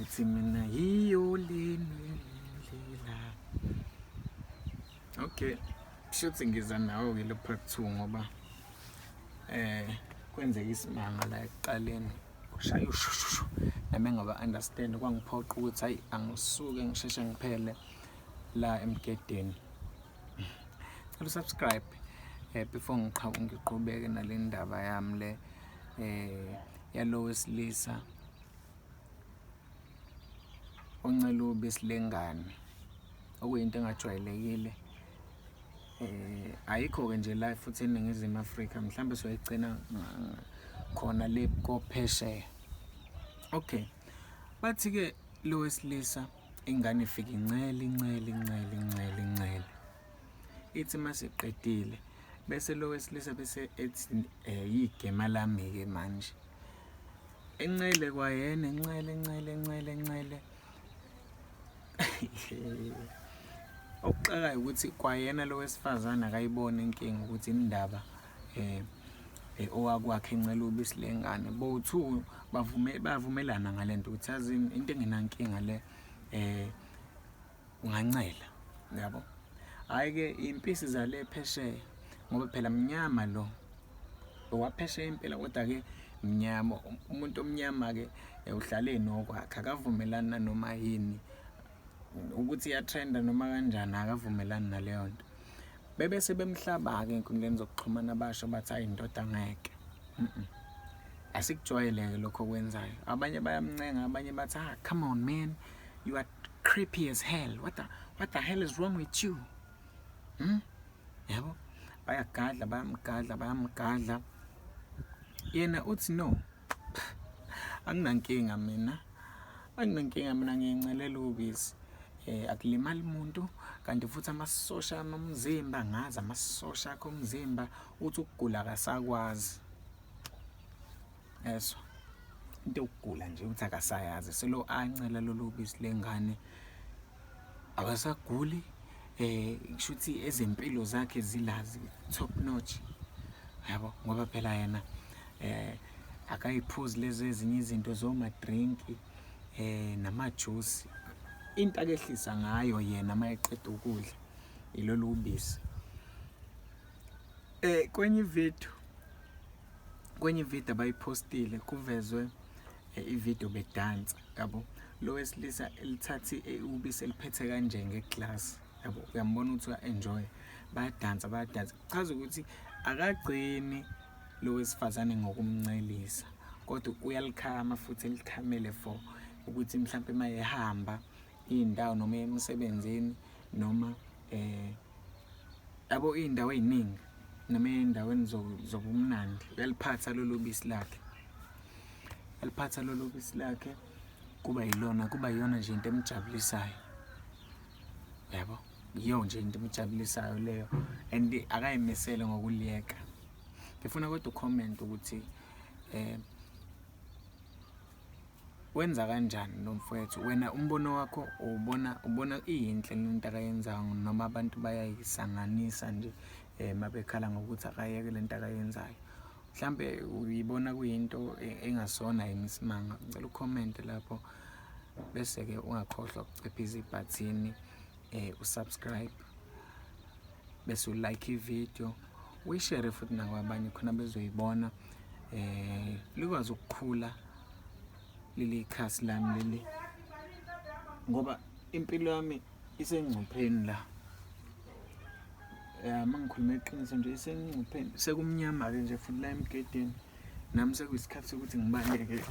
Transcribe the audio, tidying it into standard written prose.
Ngithi mina yiyo lena. Okay, shuthi ngiza nawo ke lo part 2 ngoba kwenzeka isimanga la ekuqaleni, kushaya ushushushu nami engaba understand, kwangiphoqa ukuthi hayi angisuke ngisheshe ngiphele la emgedeni. Cela usubscribe before ngiqhubeke nale ndaba yami le yalo wesilisa oncela ubisi lengane, okuyinto engajwayelekile. Ayikho-ke nje la futhi eNingizimu Afrika, mhlawumbe soyigcina khona le kophesheya. Okay, bathi-ke lo wesilisa ingane ifike incele incele incele incele incele, ithi masiqedile bese lo wesilisa bese ethi yigema lami-ke manje, encele kwayena, encele encele encele encele. Okuxakayo ukuthi kwayena lo wesifazane akayiboni inkinga ukuthi indaba owakwakhe encela ubisi lengane, bowu-two bavumelana ngale nto ukuthi yazi into engenankinga le, ungancela yabo. Hhayi-ke iy'mpisi zale phesheya ngoba phela mnyama lo owaphesheya impela, kodwa-ke mnyama umuntu omnyama-ke uhlale nokwakhe, akavumelani nanoma yini ukuthi iyatrenda noma kanjani, akavumelani naleyo nto. Bebe sebemhlaba-ke ey'nkundleni zokuxhumana basho bathi hhayi indoda ngeke, asikujwayele-ke lokho okwenzayo. Abanye bayamncenga, abanye bathi ah come on man, you are creepy as hell, what the hell is wrong with you? Yabo, bayagadla, bayamgadla, bayamgadla. Yena uthi no, anginankinga mina, anginankinga mina, ngiyincelela ubisi. Akulimali umuntu, kanti futhi amasosha ami omzimba, ngazi amasosha akho omzimba, uthi ukugula akasakwazi. Eswa into yokugula nje uthi akasayazi, selo ancela lolu bisi lengane akasaguli. Kusho ukuthi ezempilo zakhe zilazi top notch yabo, ngoba phela yena akayiphuzi lezi ezinye izinto zoma drink nama juice. Into akehlisa ngayo yena mayeqeda ukudla ilolu ubisi. Kwenye ivideo, kwenye ivideo abayipostile kuvezwe ivideo bedansa yabo, lo wesilisa elithathi ubisi eliphethe kanje ngeglass yabo, uyambona ukuthi uya-enjoy, bayadansa bayadansa. Kuchaza ukuthi akagcini lo wesifazane ngokumncelisa, kodwa uyalikhama futhi elikhamele for ukuthi mhlampe uma ehamba iy'ndawo noma emsebenzini noma yabo iy'ndawo ey'ningi noma ey'ndaweni zobumnandi, uyaliphatha lolu bisi lakhe, uyaliphatha lolu bisi lakhe, kuba yilona, kuba yiyona nje into emjabulisayo yabo, yiyo nje into emjabulisayo leyo, and akayimisele ngokuliyeka. Ngifuna kodwa ucomment ukuthi wenza kanjani lo mfowethu, wena umbono wakho ubona ubona iyinhle lento akayenzayo noma abantu bayayisanganisa nje mabekhala ngokuthi akayeke lento akayenzayo, mhlambe uyibona kuyinto engasona yini isimanga? Ngicela ucomment lapho, bese-ke ungakhohlwa ukucephiza ibhathini, usubscribe, bese ulike ivideo, uyishare futhi nakwabanye khona bezoyibona, likwazi ukukhula leli khasi lami leli, ngoba impilo yami isengcupheni la. Uma ngikhuluma iqiniso nje isengcupheni, sekumnyama-ke nje futhi la emgedeni, nami sekuyisikhathi sokuthi ngibaleke.